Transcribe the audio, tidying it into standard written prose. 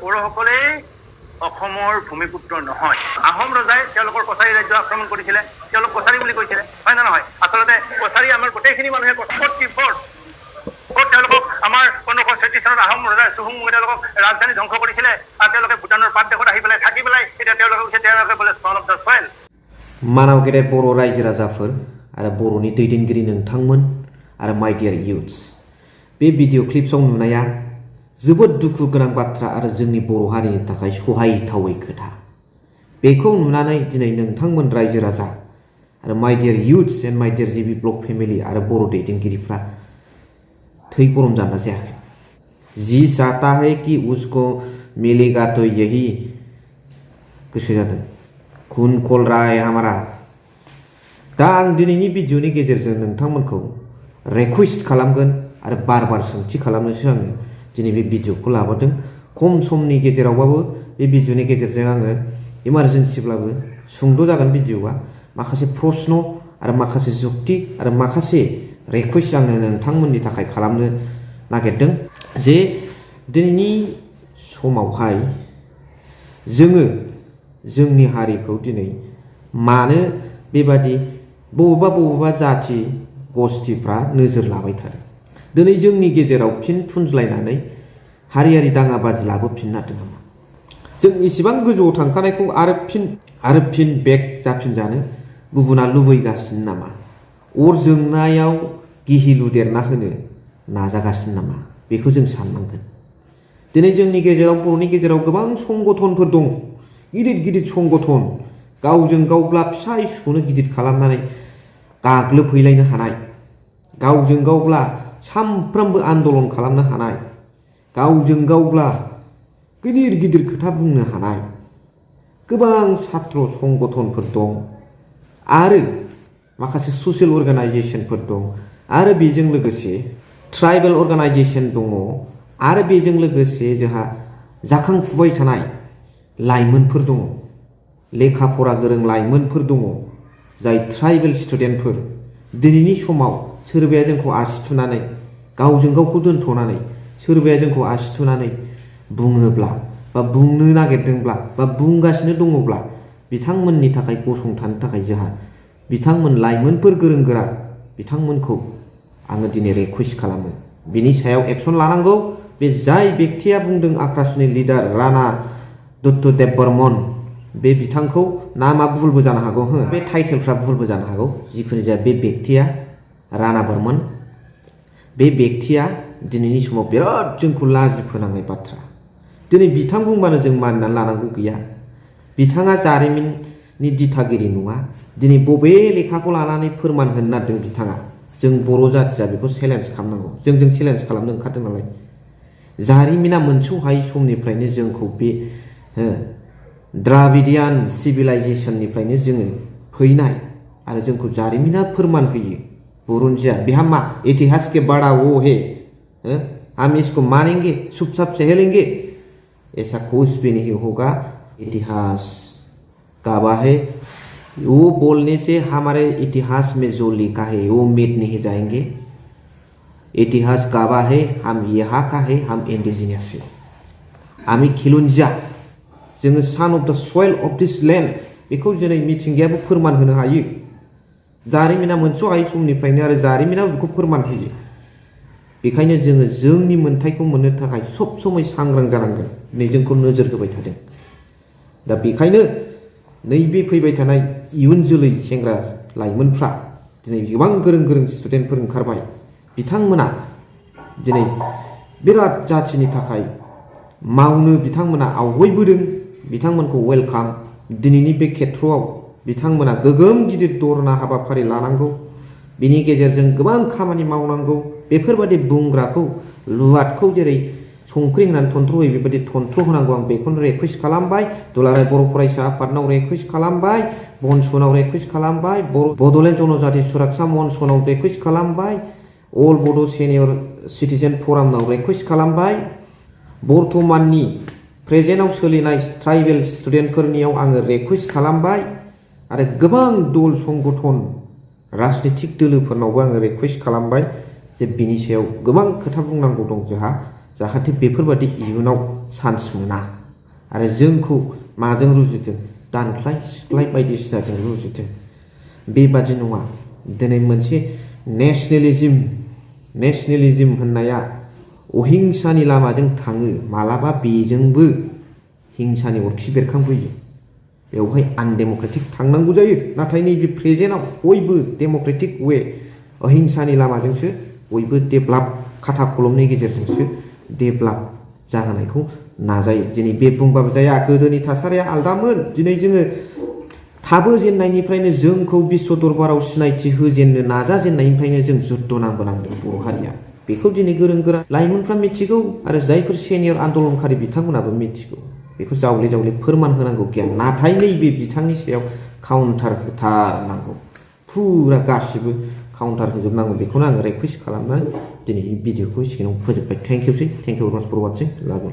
বড়োসকলে অসমৰ ভূমিপুত্ৰ নহয়। আহোম ৰজাই তেওঁলোকৰ কছাৰী ৰাজ্য আক্ৰমণ কৰিছিলে, তেওঁলোক কছাৰী বুলি কৈছিলে, হয় না নহয়? আচলতে কছাৰী আমাৰ গোটেইখিনি মানুহে তেওঁলোকক আমাৰ 1536 চনত আহোম ৰজা চুহুংমুঙে তেওঁলোকক ৰাজধানী ধ্বংস কৰিছিলে আৰু তেওঁলোকে ভূটানৰ পাত দেশত আহি পেলাই থাকি পেলাই এতিয়া তেওঁলোকে বোলে সন অফ দ্য সয়েল। मानाव गेदेर बर' रायजो राजाफोर आरो बर'नि दैदेनगिरि नोंथांमोन आरो माय डियार इयुथ्स, बे भिडिअ क्लिप्सआव नुनाया जोबोद दुखु गोनां बाथ्रा आरो जोंनि बर' हारिनि थाखाय सहायथावै खोथा। बेखौ नुनानै दिनै नोंथांमोन रायजो राजा आरो माय डियार इयुथ्स एन्ड माय डियार जिबि ब्लग फेमिलि आरो बर' दैदेनगिरिफ्रा थै गरम जाना जायाखै। जी चाहता है कि उसको मिलेगा तो यही गोसो जादों। खून खोल रहा है हमारा। दा आं दिनैनि भिडिअनि गेजेरजों नोंथांमोनखौ रिक्वेस्ट खालामगोन आरो बार बार सोंथि खालामनोसो आङो दिनै बे भिडिअखौ लाबोदों। खम समनि गेजेरावबाबो बे भिडिअनि गेजेरजों आङो इमारजेन्सिब्लाबो सुंद' जागोन भिडिअआ, माखासे प्रश्न आरो माखासे जुक्ति आरो माखासे रिक्वेस्ट आङो नोंथांमोननि थाखाय खालामनो नागिरदों जे दिनैनि समावहाय जोङो जोंनि हारिखौ दिनै मानो बेबादि बबेबा जाथि गस्थिफ्रा नोजोर लाबाय थादों। दिनै जोंनि गेजेराव फिन थुनज्लायनानै हारियारि दाङाबाजि लाबोफिननो नागिरदों नामा? जों इसेबां गोजौआव थांखानायखौ आरो फिन बेक जाफिनजानो गुबुना लुबैगासिनो नामा? अर जोंनायाव गिहि लुदेरना होनो नाजागासिनो नामा? बेखौ जों साननांगोन। दिनै जोंनि गेजेराव बर'नि गेजेराव गोबां संगठनफोर दं, गिदिर संगठन, गावजों गावब्ला फिसा इस्युखौनो गिदिर खालामनानै गाग्लोबहैलायनो हानाय, गावजों गावब्ला सानफ्रोमबो आन्दलन खालामनो हानाय, गावजों गावब्ला गिदिर खोथा बुंनो हानाय गोबां छात्र संगठनफोर दं आरो माखासे ससियेल अर्गानाइजेशनफोर दं आरो बेजों लोगोसे ट्राइबेल अर्गानाइजेशन दङ आरो बेजों लोगोसे जोंहा जाखांफुबाय थानाय लाइमोनफोर दङ, लेखा फरा गोरों लाइमोनफोर दङ, जाय ट्राइबेल स्टुडेन्टफोर दिनैनि समाव सोरबाया जोंखौ आसि थुनानै गावजों गावखौ दोनथ'नानै सोरबाया जोंखौ आसि थुनानै बुङोब्ला बा बुंनो नागिरदोंब्ला बा बुंगासिनो दङब्ला बिथांमोननि थाखाय गसंथानो थाखाय जोंहा बिथांमोन लाइमोनफोर गोरों गोरा बिथांमोनखौ आङो दिनै रिक्वेस्ट खालामो बिनि सायाव एक्सन लानांगौ। बे जाय बेक्तिया बुंदों आक्रासनि लिडार राणा दुत्तदेव बर्मन, बे बिथांखौ नामा भुलबो जानो हागौ, बे टाइटेलफ्रा भुलबो जानो हागौ, जिखुनु जाया बे बेक्तिया राणा बर्मन, बे बेक्तिया दिनैनि समाव बिराद जोंखौ लाजि फोनांनाय बाथ्रा। दिनै बिथां बुंबानो जों मानिनानै लानांगौ गैया। बिथाङा जारिमिननि दिथागिरि नङा। दिनै बबे लेखाखौ लानानै फोरमान होनो नागिरदों बिथाङा? जों बर' जाथिया बेखौ चेलेन्ज खालामनांगौ। जों चेलेन्ज खालामनो ओंखारदों नालाय। जारिमिना मोनस'हायै समनिफ्रायनो जोंखौ बे द्राविडियान सिभिलाइजेशननिफ्रायनो जोङो फैनाय आरो जोंखौ जारिमिना फोरमान होयो। बुरुनजिया बिहा मा इतिहास के बड़ा वो है, हम इसको मानेंगे, चुपचाप सह लेंगे, ऐसा कुछ भी नहीं होगा। इतिहास गवाह है, वो बोलने से हमारे इतिहास में जो लिखा है वो मिट नहीं जाएंगे। इतिहास गवाह है, हम यहाँ का है, हम इंडिजिनियस है, आमी खिलुनजिया, जोङो सान अफ द सयल अफ दिस लेन्ड, बेखौ दिनै मिथिंगायाबो फोरमान होनो हायो। जारिमिना मोनस'हायै समनिफ्रायनो आरो जारिमिना बेखौ फोरमान होयो। बेखायनो जोङो जोंनि मोन्थायखौ मोननो थाखाय सब समय सांग्रां जानांगोन। नै जोंखौ नोजोर होबाय थादों। दा बेखायनो नैबे फैबाय थानाय इयुन जोलै सेंग्रा लाइमोनफ्रा दिनै गोबां गोरों स्टुडेन्टफोर ओंखारबाय। बिथांमोना दिनै बिराद जाथिनि थाखाय मावनो बिथांमोना आवगायबोदों। बिथांमोनखौ वेलकाम। दिनैनि बे खेथ्रआव बिथांमोना गोगोम गिदिर दरना हाबाफारि लानांगौ। बिनि गेजेरजों गोबां खामानि मावनांगौ। बेफोरबादि बुंग्राखौ लुवादखौ जेरै संख्रि होनानै थन्थ्र' होयो बेबायदि थन्थ्र' होनांगौ। आं बेखौनो रिक्वेस्ट खालामबाय। दुलाराय बर' फरायसा आफादनाव रिक्वेस्ट खालामबाय, बनसनाव रिक्वेस्ट खालामबाय, बड'लेण्ड जनजाति सुरक्षा मनसनाव रिक्वेस्ट खालामबाय, अल बड' सिनियर सिटिजेन फरामनाव रिक्वेस्ट खालामबाय। बर्तमाननि प्रेजेन्टआव सोलिनाय ट्राइबेल स्टुडेन्टफोरनियाव आङो रिक्वेस्ट खालामबाय आरो गोबां दल संगठन राजनितिक दोलोफोरनावबो आङो रिक्वेस्ट खालामबाय जे बिनि सायाव गोबां खोथा बुंनांगौ दं जोंहा। जाहाथे बेफोरबादि इयुनाव चान्स मोना आरो जोंखौ माजों रुजुदों दानख्लाय सिख्लाय बायदिसिनाजों रुजुदों बेबादि नङा दिनै मोनसे नेशनेलिज्म होननाया अहिंसानि लामाजों थाङो मालाबा बेजोंबो हिंसानि अरखि बेरखांबोयो बेवहाय आनडेम'क्रेटिक थांनांगौ जायो नाथाय नैबे प्रेजेन्टआव बयबो डेम'क्रेटिक वे अहिंसानि लामाजोंसो बयबो डेभेलप खाथा कलमनि गेजेरजोंसो डेभेलप जाहोनायखौ नाजायो दिनै बे बुंबाबो जाया गोदोनि थासारिया आलदामोन दिनै जोङो थाबोजेननायनिफ्रायनो जोंखौ बिश्व दरबाराव सिनायथि होजेननो नाजाजेननायनिफ्रायनो जों जुद्ध नांबोनांदों बर' हारिया बेखौ दिनै गोरों गोरा लाइमोनफ्रा मिथिगौ आरो जायफोर सेनियर आन्दलनकारि बिथांमोनाबो मिथिगौ बेखौ जावले जावले फोरमान होनांगौ गैया नाथाय नैबे बिथांनि सायाव काउन्टार होथारनांगौ फुरा गासिबो काउन्टार होजोबनांगौ बेखौनो आङो रिकुवेस्ट खालामनानै दिनैनि भिडिअखौ सिगाङाव फोजोबबाय थेंक इउ भेरि माच फर वाचिं लाभ